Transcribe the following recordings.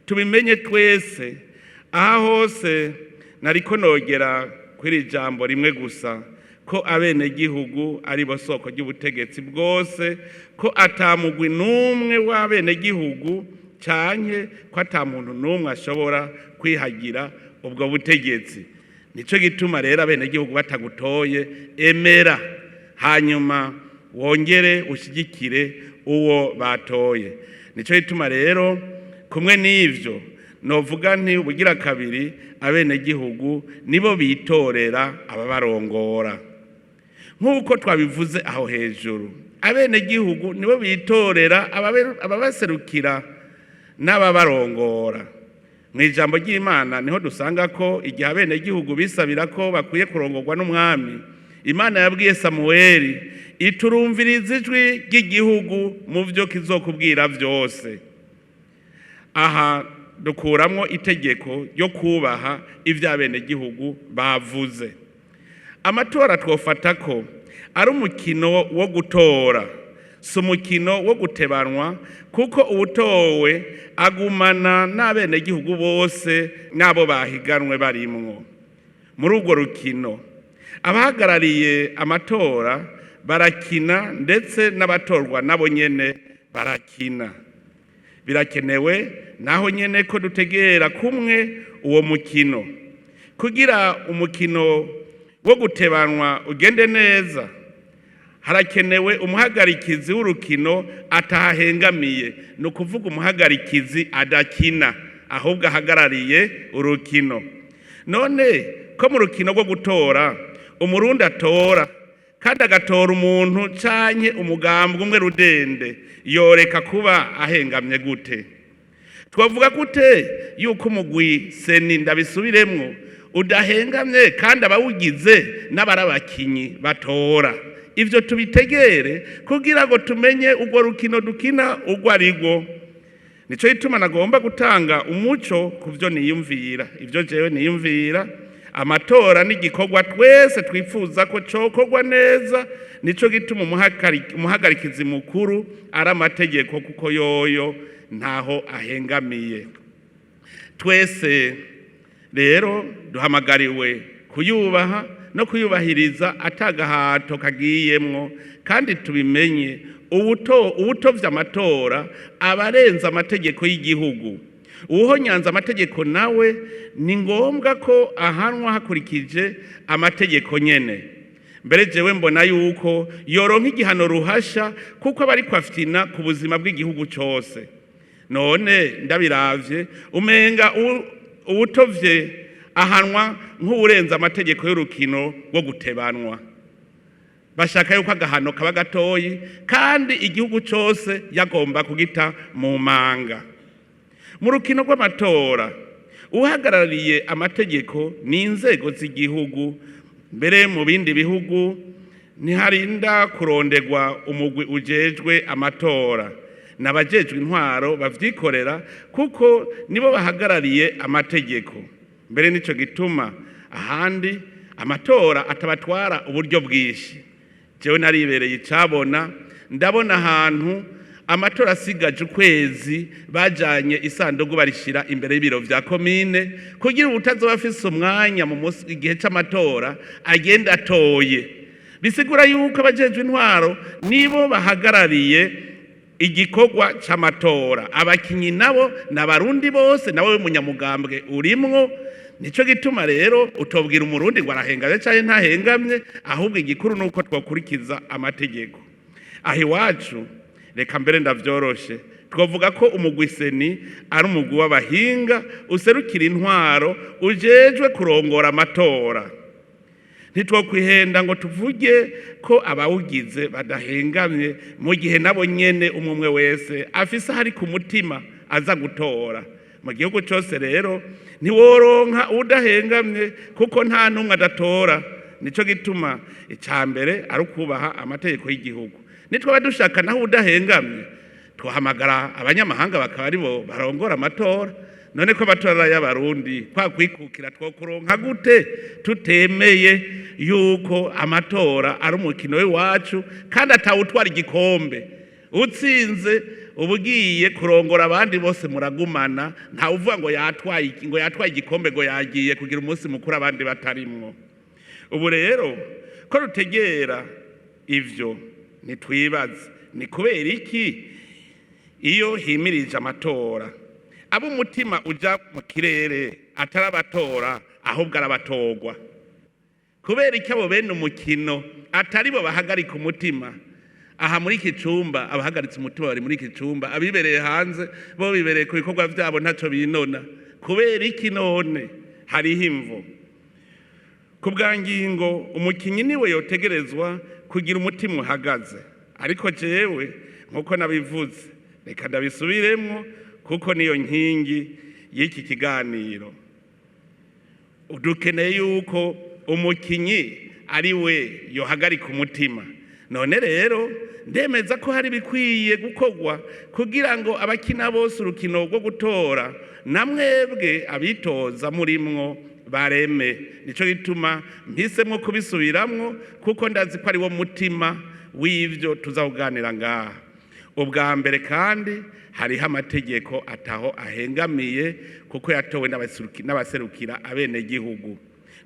Tubimenye twese, aha hose nariko nogera kuri iri jambo rimwe gusa, ko abenegihugu ari bo soko ry'ubutegetsi bwose, ko ata mugwi n'umwe w'abenegihugu canke ko ata muntu n'umwe ashobora kwihagira ubwo butegetsi. Nico gituma rero abenegihugu batagutoye, emera hanyuma wongere ushigikire uwo batoye. Nico gituma rero kumwe n'ivyo novuga nti ubugira kabiri, abenegihugu nibo bitorera ababarongora. Nk'uko twabivuze aho hejuru, abenegihugu nibo bitorera ababaserukira n'ababarongora. Mu ijambo ry'Imana niho dusanga ko igihe abenegihugu bisabira ko bakwiye kurongorwa n'umwami, Imana yabwiye Samuweli iturumviriza ijwi ry'igihugu mu byo kizokubwira byose. Aha dukuramwo itegeko ryo kubaha ibyo abenegihugu bavuze. Amatora twofata ko ari umukino wo gutora, si umukino wo gutebanwa, kuko uwutowe agumana n'abenegihugu bose n'abo bahiganwe barimwo muri urwo rukino. Abahagarariye amatora barakina, ndetse n'abatorwa nabo nyene barakina. Birakenewe naho nyene ko dutegera kumwe uwo mukino. Kugira umukino wo gutebanwa ugende neza, harakenewe umuhagarikizi w'urukino atahengamiye, ni ukuvuga umuhagarikizi adakina ahubwo ahagarariye urukino. None ko mu rukino rwo gutora Umurundi atora kandi agatora umuntu canke umugambwe umwe rudende, yoreka kuba ahengamye gute? Twavuga gute yuko umugwi CENI, ndabisubiremwo, udahengamye kandi abawugize n'abarabakinyi batora? Ivyo tubitegere kugira ngo tumenye urwo rukino dukina urwo arirwo. Nico gituma nagomba gutanga umuco ku vyo niyumvira, ivyo jewe niyumvira. Amatora n'igikorwa twese twifuza ko cokorwa neza. Nico gituma umuhagarikizi mukuru ari amategeko, kuko yoyo ntaho ahengamiye. Twese rero duhamagariwe kuyubaha no kuyubahiriza atagahato kagiyemwo. Kandi tubimenye, uwutovye amatora aba arenze amategeko y'igihugu. Uwuhonyanze amategeko nawe ni ngombwa ko ahanwa hakurikije amategeko nyene. Mbere jewe mbona yuko yoronka igihano ruhasha, kuko aba ariko afyina ku buzima bw'igihugu cose. None ndabiravye, umenga uwutovye ahanwa nk'uwurenze amategeko y'urukino rwo gutebanwa. Bashaka yuko agahano kaba gatoyi kandi igihugu cose yagomba kugita mu manga. Mu rukino rw'amatora, uhagarariye amategeko ni inzego z'igihugu. Mbere mu bindi bihugu ntiharinda kurondegwa umugwi ujejwe amatora, n'abajejwe intwaro bavyikorera, kuko nibo bahagarariye amategeko. Mbere nico gituma ahandi amatora atabatwara uburyo bwinshi. Jewe naribereye icabona, ndabona ahantu amatora asigaje ukwezi bajanye isanduku barishira imbere y'ibiro vya komine, kugira ubutazoba afise umwanya mu musi igihe c'amatora agenda atoye. Bisigura yuko abajejwe intwaro nibo bahagarariye igikorwa c'amatora, abakinyi nabo n'Abarundi bose, nawe munyamugambwe urimwo. Nico gituma rero utobwira Umurundi ngo arahengamye canke ntahengamye, ahubwo igikuru nuko twokurikiza amategeko. Aho iwacu, reka mbere ndavyoroshe, twavuga ko umugwi CENI ari umugwi w'abahinga userukira intwaro, ujejwe kurongora amatora. Ntitwokwihenda ngo tuvuge ko abawugize badahengamye, mu gihe nabo nyene umwe umwe wese afise ahari ku mutima aza gutora. Mu gihugu cose rero ntiworonka udahengamye, kuko nta n'umwe adatora. Nico gituma ica mbere ari ukubaha amategeko y'igihugu. Nitwaba dushaka naho udahengamye, twahamagara abanyamahanga bakaba aribo barongora amatora. None ko amatora ari ay'Abarundi, kwa kwikukira twokuronka gute tutemeye yuko amatora ari umukino w'iwacu kandi atawutwara igikombe? Utsinze Uba ugiye kurongora abandi bose muragumana. Ntawe uvuga ngo yatwaye ngo yatwaye igikombe, ngo yagiye kugira umunsi mukuru abandi batarimwo. Ubu rero ko rutegera ivyo, ntitwibaze ni kubera iki iyo himirije amatora abo umutima uja mu kirere atari abatora, ahubwo arabatorwa? Kubera iki abo bene umukino atari bo bahagarika umutima aha muri iki cumba? Abahagaritse umutima bari muri iki cumba, abibereye hanze bo bibereye ku bikorwa vyabo, ntaco binona. Kubera iki none? Hariho imvo. Ku bwa ngingo, umukinyi niwe yotegerezwa kugira umutima uhagaze. Ariko jewe, nkuko nabivuze, reka ndabisubiremwo kuko niyo nkingi y'iki kiganiro, dukeneye yuko umukinyi ari we yohagarika umutima. None rero ndemeza ko hari ibikwiye gukorwa kugira ngo abakina bose urukino rwo gutora, na mwebwe abitoza murimwo, bareme. Nico gituma mpisemwo kubisubiramwo, kuko ndazi ko ari wo mutima w'ivyo tuza kuganira ngaha. Ubwa mbere kandi, hariho amategeko ataho ahengamiye, kuko yatowe n'abaserukira abenegihugu.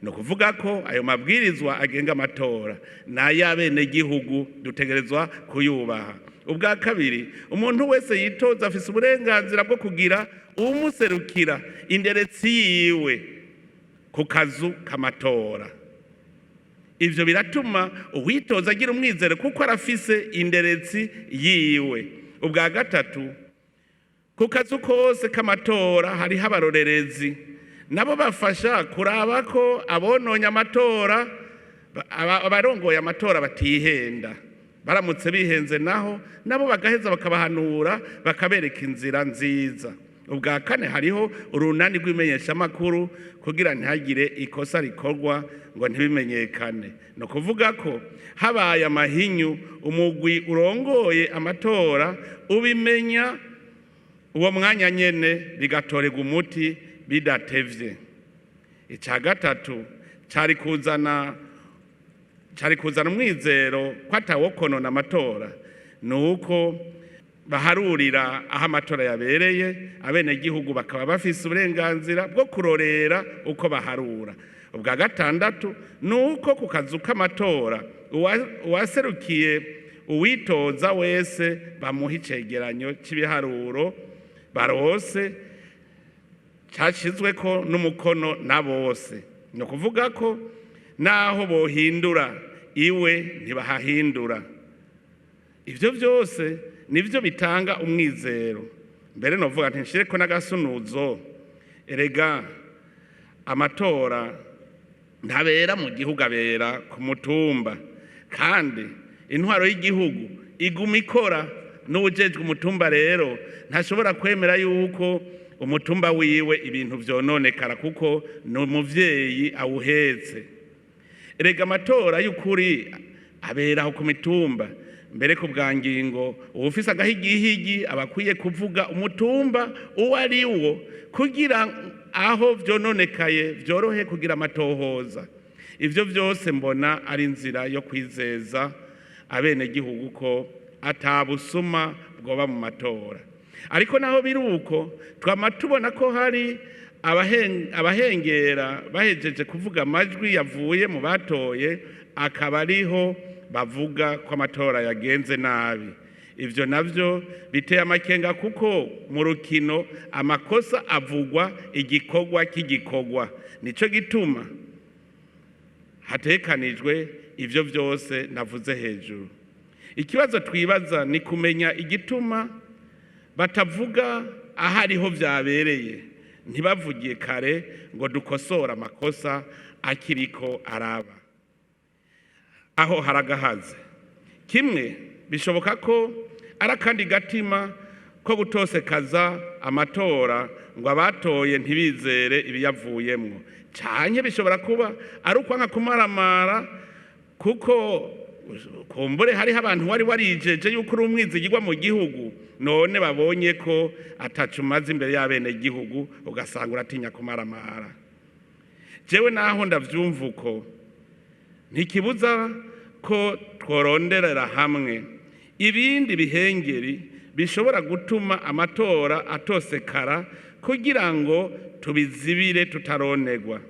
Ni ukuvuga ko ayo mabwirizwa agenga amatora ni ay'abenegihugu, dutegerezwa kuyubaha. Ubwa kabiri, umuntu wese yitoza afise uburenganzira bwo kugira uwumuserukira, inderetsi yiwe, ku kazu k'amatora. Ivyo biratuma uwitoza agira umwizero kuko arafise inderetsi yiwe. Ubwa gatatu, ku kazu kose k'amatora hariho abarorerezi, nabo bafasha kuraba ko abononye amatora, abarongoye amatora batihenda. Baramutse bihenze naho, nabo bagaheza bakabahanura, bakabereka inzira nziza. Ubwa kane, hariho urunani rw'imenyeshamakuru kugira ntihagire ikosa rikorwa ngo ntibimenyekane. Ni ukuvuga ko habaye amahinyu, umugwi urongoye amatora ubimenya uwo mwanya nyene, bigatorerwa umuti bidatevye. Icya gatatu cari kuzana umwizero ko atawokonona amatora ni uko baharurira aho amatora yabereye, abenegihugu bakaba bafise uburenganzira bwo kurorera uko baharura. Ubwa gatandatu ni uko ku kazu k'amatora uwaserukiye uwitoza wese bamuha icegeranyo cy'ibiharuro barose cyashyizweko n'umukono na bose. Ni ukuvuga ko naho bohindura iwe ntibahahindura. Ibyo byose nibyo bitanga umwizero. Mbere novuga nti nshireko n'agasunuzo. Erega amatora ntabera mu gihugu, abera ku mutumba, kandi intwaro y'igihugu iguma ikora. N'uwujejwe umutumba rero ntashobora kwemera yuko umutumba wiwe ibintu vyononekara, kuko ni umuvyeyi awuhetse. Erega amatora y'ukuri abera aho ku mitumba. Mbere ku bwa ngingo, uwufise agahigihigi aba akwiye kuvuga umutumba uwo ari wo, kugira aho vyononekaye vyorohe kugira amatohoza. Ivyo vyose mbona ari inzira yo kwizeza abenegihugu ko atabusuma bwoba mu matora. Ariko naho biri uko, twama tubona ko hari abahengera bahejeje kuvuga amajwi yavuye mu batoye, akaba ariho bavuga ko amatora yagenze nabi. Ivyo navyo biteye amakenga, kuko mu rukino amakosa avugwa igikorwa k'igikorwa. Nico gituma hatekanijwe ivyo vyose navuze hejuru. Ikibazo twibaza ni kumenya igituma batavuga aho ariho vyabereye, ntibavugiye kare ngo dukosore amakosa akiriko araba. Aho haragahaze. Kimwe bishoboka ko ari akandi gatima ko gutosekaza amatora ngo abatoye ntibizere ibiyavuyemwo, canke bishobora kuba ari ukwanka kumaramara, kuko kumbure hariho abantu wari warijeje yuko uri umwizigirwa mu gihugu, none babonye ko ataco umaze imbere y'abenegihugu, ugasanga uratinya kumaramara. Jewe naho ndavyumva uko, ntikibuza ko tworonderera hamwe ibindi bihengeri. bishobora gutuma amatora atosekara, kugira ngo tubizibire tutaronegwa.